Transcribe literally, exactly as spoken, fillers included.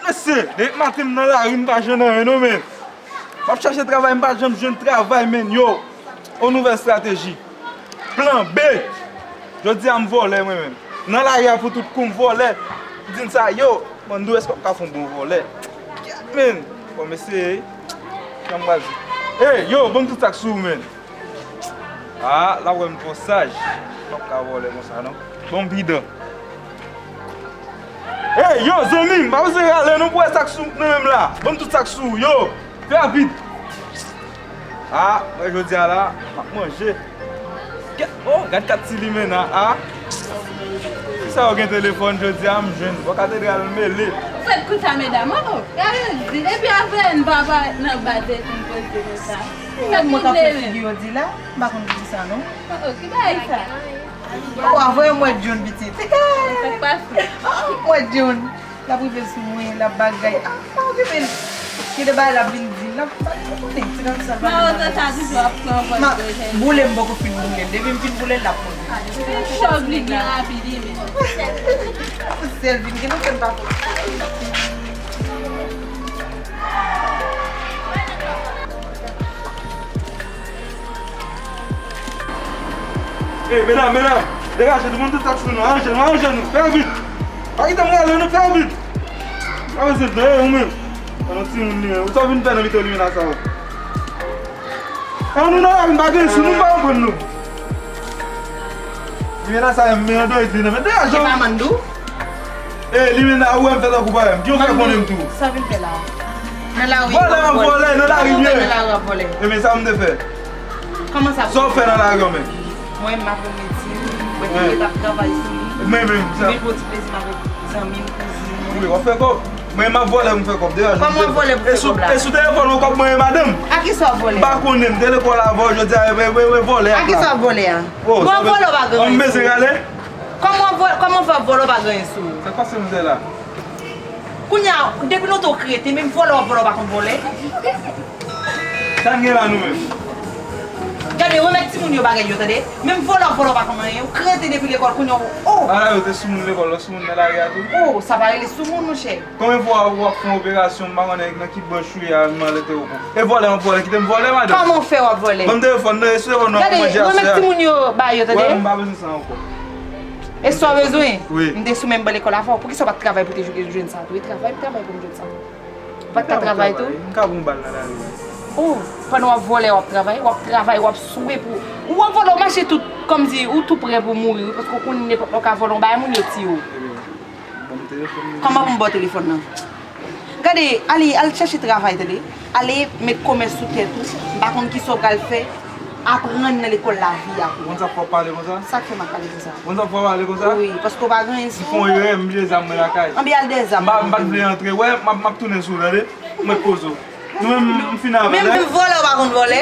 Mesye, depi maten m nan lari, m pa jwenn anyen non, men. M ap chache travay, m pa janm jwenn travay, men yo. On nouvèl estrateji. Plan B. Jodi a m vòlè mwen menm. Nan lari a pou tout kou m vòlè. M di n sa, yo, Mandou, èske w ka fè yon bon vòlè? Kèt, men. Bon, mesye, jan m pral di. Ey, yo, ban m tout sa k sou ou, men. Ah, l ap wè m twò saj. M p ap ka vòlè konsa, non. Bon, bidan. Ey, yo, zanmi, m pa bezwen rale, non, pou wè sa k sou nan men m la. Ban m tout sa k sou ou, yo. Fè rapid. Ah, mwen, jodi a la, m ap manje. Kèt, oh, gad kat ti limena, ah. Kisa yo gen telefòn jodi a, m jwenn. Bò katedral mele. Ou fèt konsa, medam, oh, oh. Gade, di, depi avè n pa parèt nan baz epi n poze konsa. Ou fèt mwen k ap fè figi yo di la, m pa konn pou kisa, non. Oh, oh, ki bagay sa? Ou a voye m wè John pitit. Sa k pase? M wè John. L ap rive sou mwen, l ap bagay. Ah, pa okipe l. Gen de bagay l ap vin di m. L ap pale, m konnen. Se nan sa l pale. Mawozo sa toujou ap pran vòl de jèn. Boule m poko fin boule l. Depi m fin boule l, l ap poze. Chòv li gen rapid, wi, men. Pou sèl vin gen nou fè m pa fò. Ey, medam, medam, degaje nou, ban m tout sa k sou nou, aranje nou, aranje nou, fè vit. Pa kite m rale nou, fè vit. Pa bezwen tan, ey, ou menm. An, yon timoun li, ou sa w vin fè nan mitan limena sa yo? An, nou nan lari, m pa gen sou nou, m pa konprann nou. Limena sa, men an doy di nan men degaje w. E pa Mandou? E, limena, ou wè m fè tankou pa wè m. Ki w fè konnen m tou? Sa vin fè la? Nan lari. Vòlè, m ap vòlè, nan lari m ye. Nan lari ap vòlè. E men sa m te fè? Kòman sa? Sa w fè nan lari an menm? Mwen, m ap remedye. Mwen, m t ap travay sou li. Mwen menm, sa. Mwen, pou ti plezi, m avèk zanmi m, kouzin mwen. Wi, w ap fè kòb. Mwen, m ap vòlè, m fè kòb. Degaje w. Kòman w ap vòlè pou fè kòb la? E sou telefòn ou kòb mwen e madanm? A kisa w ap vòlè? M pa konnen, m te lekòl avè w, jodi a, e, e, e, e vòlè a. A kisa w ap vòlè a? Oh, vòlè w pa gen. An bezwen rale? Kòman w ap vò-, kòman w fè ap vòlè w pa gen anyen sou ou? Sa k pase m fè la? Kounye a, depi lontan w krete, menm vòlè w ap vòlè w pa konn vòlè. Sa n gen la nou menm? Gade, remèt timoun yo bagay yo, tande. Menm vòlè w ap vòlè w pa konn anyen. Ou krete depi lekòl, kounye a, oh! Ala yo te soumoun lekòl, lòt soumoun nan lari a tou. Oh, sa pa rele soumoun, monchè. Konbyen fwa w ap fè yon operasyon, m pa konnen nan ki branch ou ye a, m anlè te ou. E vòlè, m ap vòlè, kite m vòlè, madanm. Kòman w fè w ap vòlè? Ban m telefòn nan, e sou telefòn nan w ap manje aswè a. Gade, remèt timoun yo ba yo, tande. Wè, m pa bezwen sa ankò. E sa w bezwen? Wi. M te sou menm ban lekòl avè w. Poukisa w pa t travay pou w te jwenn sa tou? E travay, m travay pou m jwenn sa. Ou pa t ka travay tou? M ka pran bal nan lari. Oh, pandan w ap vòlè, w ap travay, w ap travay, w ap swe pou, ou ap vòlè, w mache tout, kòmsi ou tou prè pou mouri, wi, paske w konnen nenpòt lè w ka vòlè yon bagay, moun yo tiye w. Kòman pou m ba w telefòn nan? Gade, ale, al chèche travay, tande. Ale met komès sou tèt ou. M pa konn kisa w pral fè. Aprann nan lekòl lavi a. Ou konn sa k fè w pale konsa? Sa k fè m ap pale konsa? Ou konn sa k fè w pale konsa? Wi, paske w pa gen anyen sou ou. M fè yon erè, m bliye zam mwen lakay. Anben al dèyè zam. M pa, m pa t vle antre. Wè, m ap, m ap tounen sou ou, tande. M ret poze w. Nou menm, m fin avè l. Menm vòlè w pa konn vòlè.